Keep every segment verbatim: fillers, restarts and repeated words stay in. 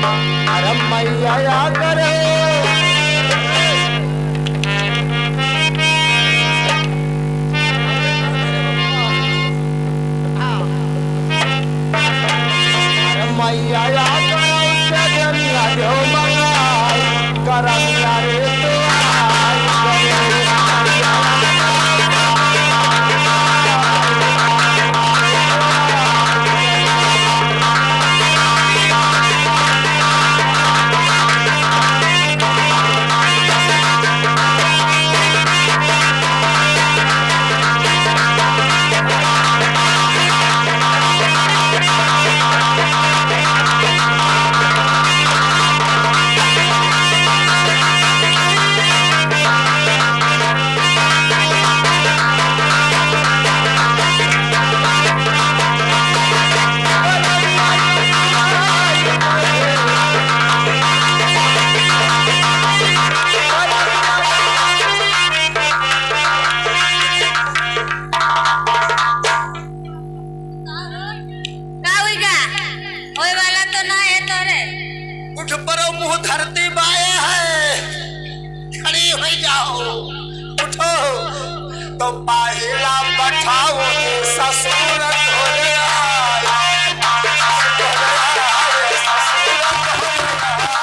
अरे मैया आ करे। अरे मैया आ करे, उससे दुनिया जो मंगाई, करमिया रे तो आई करे। का हुई गा? होए वाला तो ना है तोरे। उठ परो, मुंह धरती बाया है, खड़ी हो जाओ, उठो। तो पहिला बैठाओ ससुर तोरे आए, ससुर तोरे आए, ससुर तोरे आए।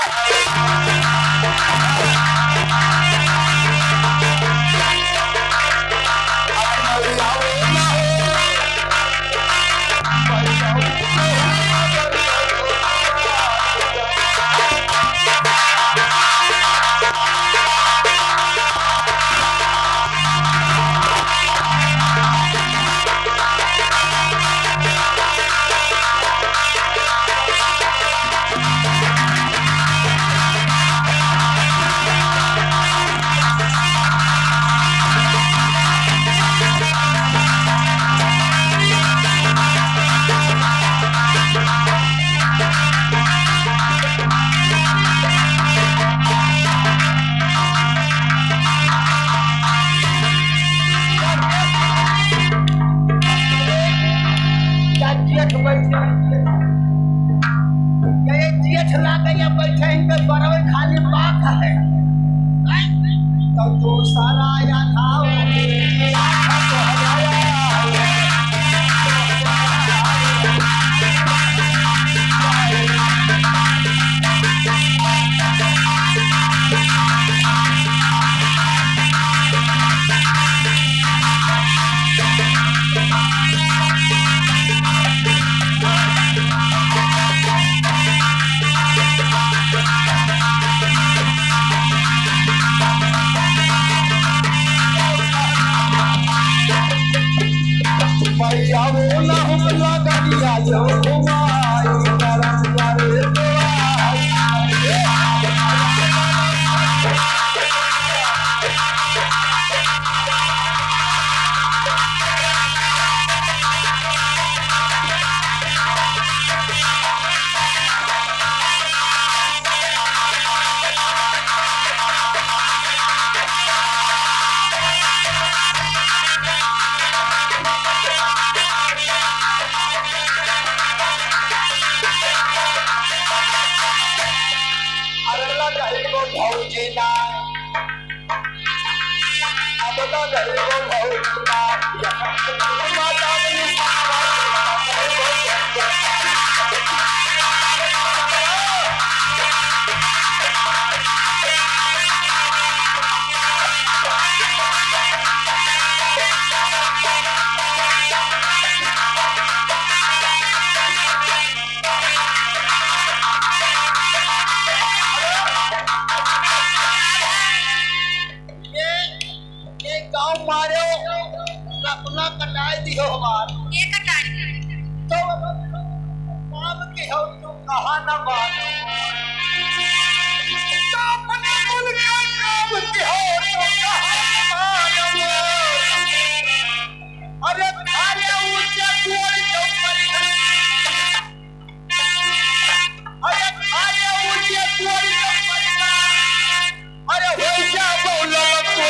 या जेठ बैठे हैं, जेठ। या ये जेठ लागे या बैठे हैं, इनके बरवे खाली पाक है। हैं? तो तू सारा या था, मैया वो ना हम लगनिया जो घुमाई, करम करे तो आई। अरे लगइबो भौजी ना, अब लगइबो भौजी ना, ये, ये गाँव मारो, अपना कटाई दियो हमार। ये कटाई। तो काम की हो तो कहा ना मानो। तो अपने मुल्क का काम की हो तो कहा ना मानो। अरे खाली ऊंचा कोई तो परिणाम। अरे खाली ऊंचा कोई तो परिणाम। अरे हो जा बौला को,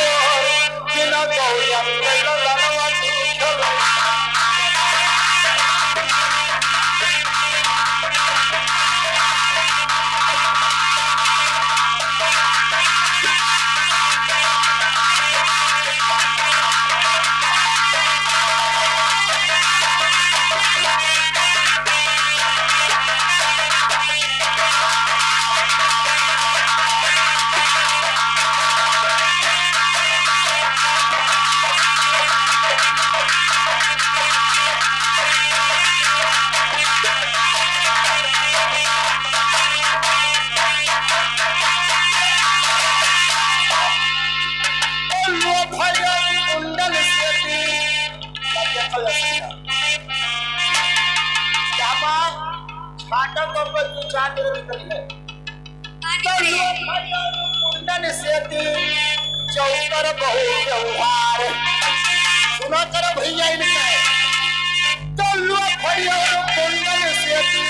बिना बौला के ललनवा तू खेलो। काटा तो पर तू चांद निकल गए। तो लो फरिया कुंदन सेती चौकर बहु व्यवहार। सुना करो भैया इनका। तो लो फरिया कुंदन सेती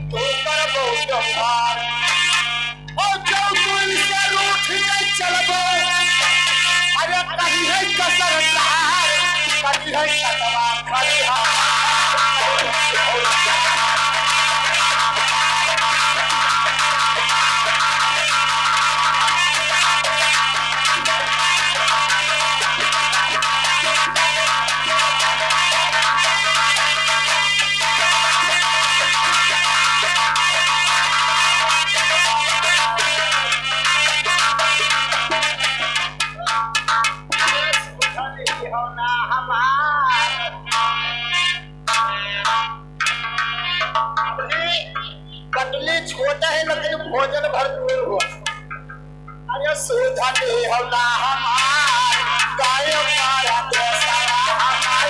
चौकर बहु व्यवहार। और जब तू इनसे रूठ के चलबो, अरे कहीं है कसर कहार, कहीं है कटवा खलिहार। अबही कटली छोटा है, लेकिन भोजन भरपूर हो। अरे सुधा देहला हमार, गाय मारा देसवा हमार।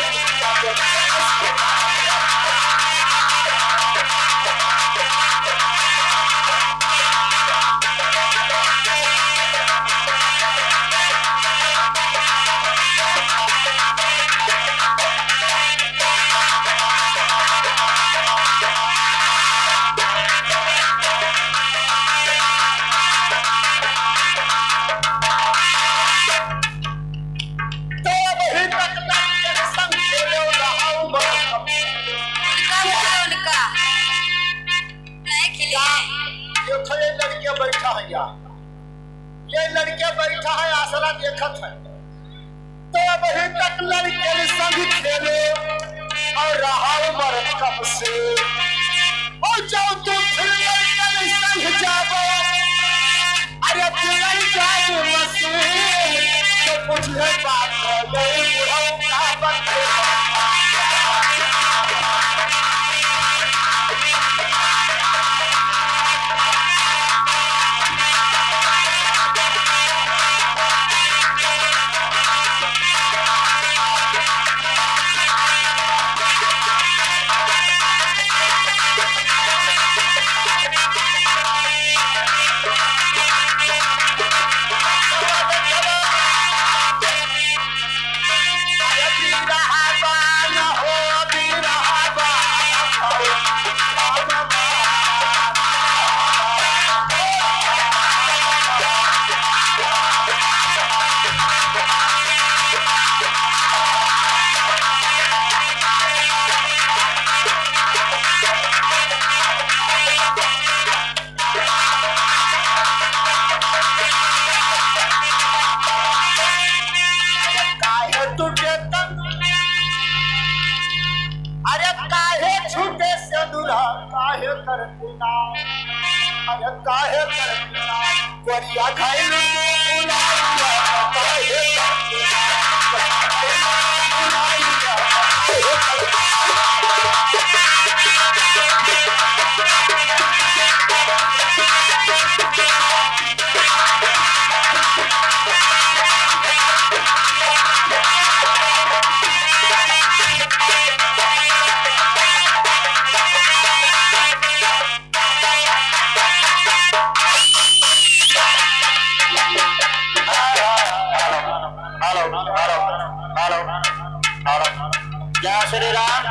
तो अबही तक लड़के के संग खेले रहा हूँ बड़ा कम। उनका बोलो, उनका। काहे खेले? ये खड़े लड़के बैठा है यार, ये लड़के बैठा है, आसरा देखत है। तो अबही तक लड़के संग खेले और रहा उमर कब से। और जब तू फिर लड़के संग जाबो, अरे तू लड़ जाए मसीन, तो पूछे बात हो गई बुढ़ऊ का बंदे। काहे टूटे तन, अरे काहे छूटे से दूल्हा, काहे करती ना, अरे काहे करती ना, कोरिया खाइल तू बुलाइया, काहे करती ना, कोरिया खाइल तू बुलाइया, काहे करती ना। हेलो, हेलो, हेलो, हेलो। जय श्री राम।